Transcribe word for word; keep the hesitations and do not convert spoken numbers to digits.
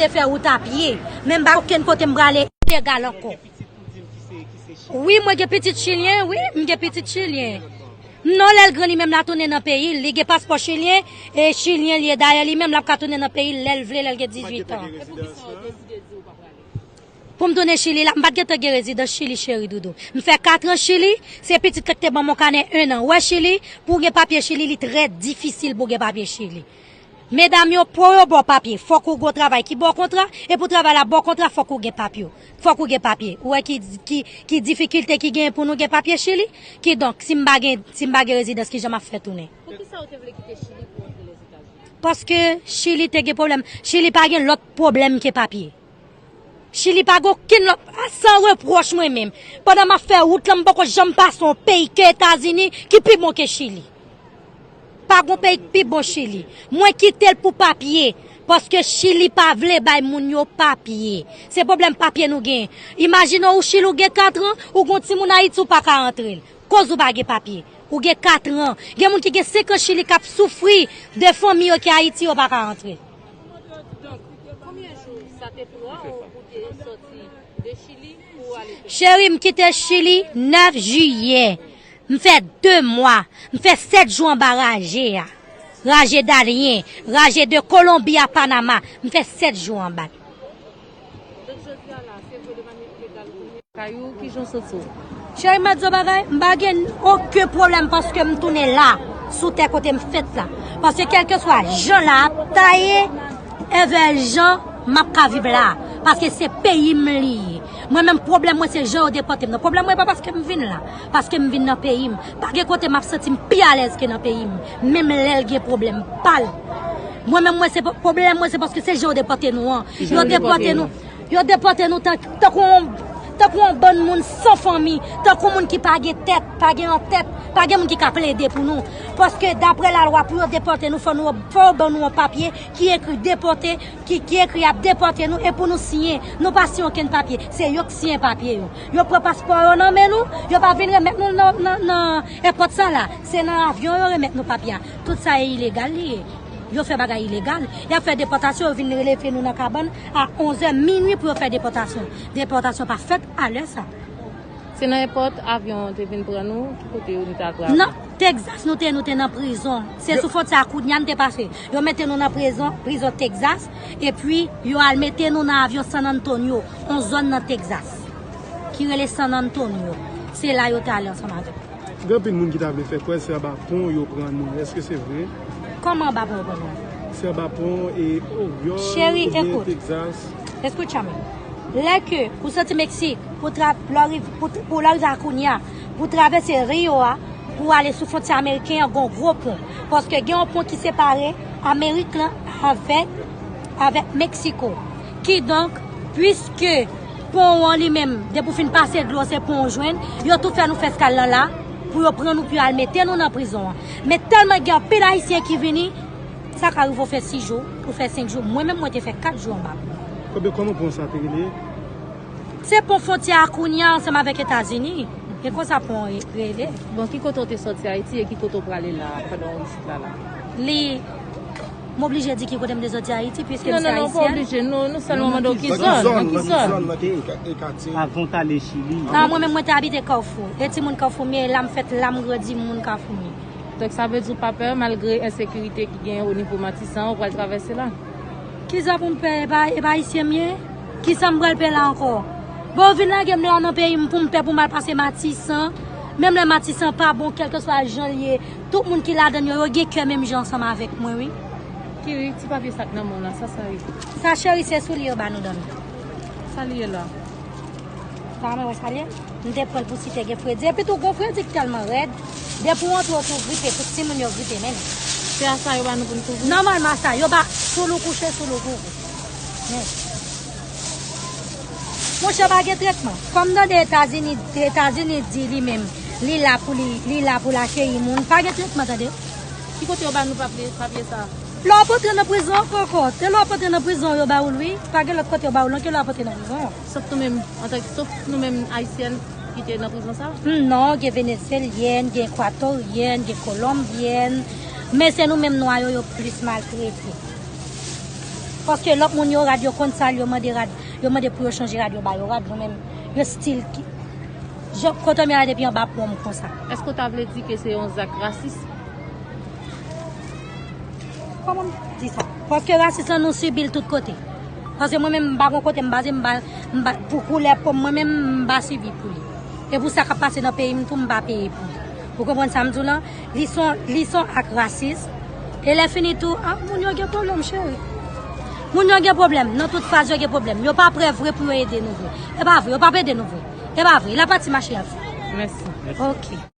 Te fè wout a pye. Men m pa okenn kote m prale ilegal ankò. Wi, mwen gen pitit chilyen, wi, m gen pitit chilyen. Non, lè l gran li menm l a tounen nan peyi l, li gen paspò chilyen, e chilyen li ye. Dayè, li menm l ap ka tounen nan peyi l lè l vle, lè l gen dizuit an. Pou m tounen Chili la, m pa t gentan gen rezidans Chili, cheri doudou. M fè kat an Chili, se pitit la ki te ban m yon kanè en an. Ou wè Chili, pou w gen papye Chili, li trè difisil pou w gen papye Chili. Medam yo, pou yo ba w papye, fòk ou gen yon travay ki ba w kontra, e pou travay la ba w kontra, fòk ou gen papye. Fòk ou gen papye. Ou wè ki, ki, ki difikilte ki genyen pou nou gen papye Chili? Kidonk, si m pa gen, si m pa gen rezidans, kijan m ap fè tounen? Poukisa ou te vle kite Chili pou antre Lèzetazini? Paske Chili te gen pwoblèm. Chili pa gen lòt pwoblèm ke papye. Chili pa gen okenn lòt, a, san repwòch mwen menm. Pandan m ap fè wout lan, m poko janm pase yon peyi ke Etazini ki pi bon ke Chili. Pa gen peyi ki pi bon Chili. Mwen kite l pou papye, paske Chili pa vle bay moun yo papye. Se pwoblèm papye nou gen. Imajine w Chili, ou gen kat an, ou gen yon timoun Ayiti, ou pa ka antre l. Koz ou pa gen papye. Ou gen kat an. Gen moun ki gen senk an Chili k ap soufri de fanmi yo ki Ayiti, yo pa ka antre. Donk, konbyen jou sa te pran ou pou te sòti de Chili pou ale Pèn? Cheri, m kite Chili nèf jiyè. M fè de mwa. M fè sèt jou anba raje a. Raje Darien, raje de Kolonbi a Panama. M fè sèt jou anba l. Donk, jodi a la, se vre de manyè ilegal ou tounen kay ou, kijan w santi w? Cheri, m ap di w bagay, m pa gen okenn pwoblèm paske m tounen la, sou tè kote m fèt la. Paske kèlkeswa jan la ap ta ye, envè jan m ap ka viv la. Paske se peyi m li ye. Mwen menm, pwoblèm mwen se jan yo depòte m nan. Pwoblèm mwen pa paske m vin la, paske m vin nan peyi m. Pa gen kote m ap santi m pi alèz ke nan peyi m, menm lè l gen pwoblèm pa l. Mwen menm, mwen se po-, pwoblèm mwen se paske se jan yo depòte nou an. Yo depòte nou. Yo depòte nou tan-, tankou yon, tankou yon bann moun san fanmi, tankou moun ki pa gen tèt, pa gen yon tèt, pa gen moun ki ka plede pou nou. Paske daprè lalwa, pou yo depòte nou, fò nou, fò yo ban nou yon papye ki ekri depòte, ki, ki ekri y ap depòte nou, e pou nou siyen. Nou pa siyen okenn papye. Se yo k siyen papye yo. Yo pran paspò yo nan men nou, yo pa vin remèt nou nan, nan, nan èpòt sa la. Se nan avyon yo remèt nou papye a. Tout sa e ilegal li ye. Yo fè bagay ilegal. Y ap fè depòtasyon, yo vin releve nou nan kabann a onz è minui pou yo fè depòtasyon. Depòtasyon pa fèt a lè sa. Se nan èpòt avyon an te vin pran nou, ki kote nou te al pran avyon? Nan Texas nou te, nou te nan prizon. Se sou fwontyè a kounye a n te pase. Yo mete nou nan prizon, prizon Texas, epi yo al mete nou nan avyon San Antonio, yon zòn nan Texas, ki rele San Antonio. Se la yo te ale ansanm avèk nou. Gen anpil moun ki ta vle fè kwè se anba pon yo pran nou. Èske se vre? Kòman anba pon yo pran nou? Se anba pon e Oryòl oubyen Texas. Cheri, ekout. Escúchame. Lè ke ou soti Meksik, pou tra-, lè w riv-, pou, pou lè w rive a kounye a, pou travèse Rio a, pou ale sou fwontyè ameriken an, gon gwo pon. Paske gen yon pon ki separe Amerik lan avèk, avèk Meksiko. Kidonk, piske pon an li menm, depi w fin pase dlo, se pon w jwenn, yo tou fè nou fè eskal lan la, pou yo pran nou, pou yo al mete nou nan prizon an. Men tèlman gen anpil Ayisyen ki vini, sa ka rive w fè sis jou, ou fè senk jou. Mwen menm, mwen te fè kat jou anba pon. Kòman, kòman pon sa te rele? Se pon fwontyè a kounye a ansanm avèk Etazini. E konsa pon an re-, rele. Bon, ki kote w te sòti Ayiti e ki kote w prale la, pandan w isit la la? Li, m oblije di ki kote m te sòti Ayiti, piske m se ayisyèn. Non, non, non, ou pa oblije. Nou, nou sèlman mande w ki zòn, nan ki zòn? Nan ki zòn, nan ki katye? Avan w t ale Chili. A, mwen menm, mwen te abite Kafou. E timoun Kafou m ye, la m fèt, la m grandi, m moun Kafou m ye. Donk, sa vle di w pa pè, malgre ensekirite ki genyen o nivo Matisan, ou pral travèse la? Kisa pou m pè? E pa, e pa ayisyen m ye? Kisa m pral pè la ankò? Bon, yo vin lage m la nan peyi m pou m pè pou m al pase Matisan. Menm lè Matisan pa bon, kèlkeswa jan l ye, tout moun ki ladan l yo, yo gen kè menm jan ansanm avèk mwen, wi. Kiri, ti papye sa k nan men w la, sa sa ye? Sa, cheri, se soulye yo ba nou dòmi. Sa li ye la? Sa mwen wè sa l ye? M te pran l pou si te gen fredi. Epi tou, gon fredi k tèlman rèd. Depi w antre, w tou gripe, tout timoun yo gripe menm. Se a sa yo ba nou pou n kouvri? Nòmalman, a sa. Yo ba, sou lou kouche, sou lou kouvri. Men. Monchè, pa gen tretman. Kòm tande Etazini, Etazini di li menm, li la pou li, li la pou l akeyi moun. Pa gen tretman, tande. Ki kote yo ba nou papye, papye sa? Lè w ap antre nan prizon ankò, ankò. Se lè w ap antre nan prizon yo ba ou l, wi. Pa gen lòt kote yo ba ou l, non, ke lè w ap antre nan prizon. Sof nou menm, antanke, sof nou menm Ayisyèn ki te nan prizon sa? Hmm, non, gen Venezyelyèn, gen Ekwatoryèn, gen Kolonbyèn. Men se nou menm nwa yo, yo plis maltrete. Paske lòt moun yo rad, yo konn sa l, yo mande rad, yo mande pou yo chanje rad, yo ba yo rad, mwen menm, yo stil ki. Jan kote m ye la depi anba pon m konsa. Èske w ta vle di ke se yon zak rasis? Kòman m di sa? Paske rasis lan nou sibi l tout kote. Paske mwen menm m pa gon kote m baze, m pa, m pa, pou koulè po m, mwen menm m pa sibi pou li. E pou sa k ap pase nan peyi m tou, m pa peye pou li. Ou konprann sa m di w lan? Li son, li son ak rasis. E lè fini tou, ah, moun yo gen pwoblèm, cheri. Moun yo gen pwoblèm. Nan tout faz, yo gen pwoblèm. Yo pa prè vre pou yo ede nou vre. E pa vre, yo p ap ede nou vre. E pa vre. La pati mache ap fè. Mèsi. Ok.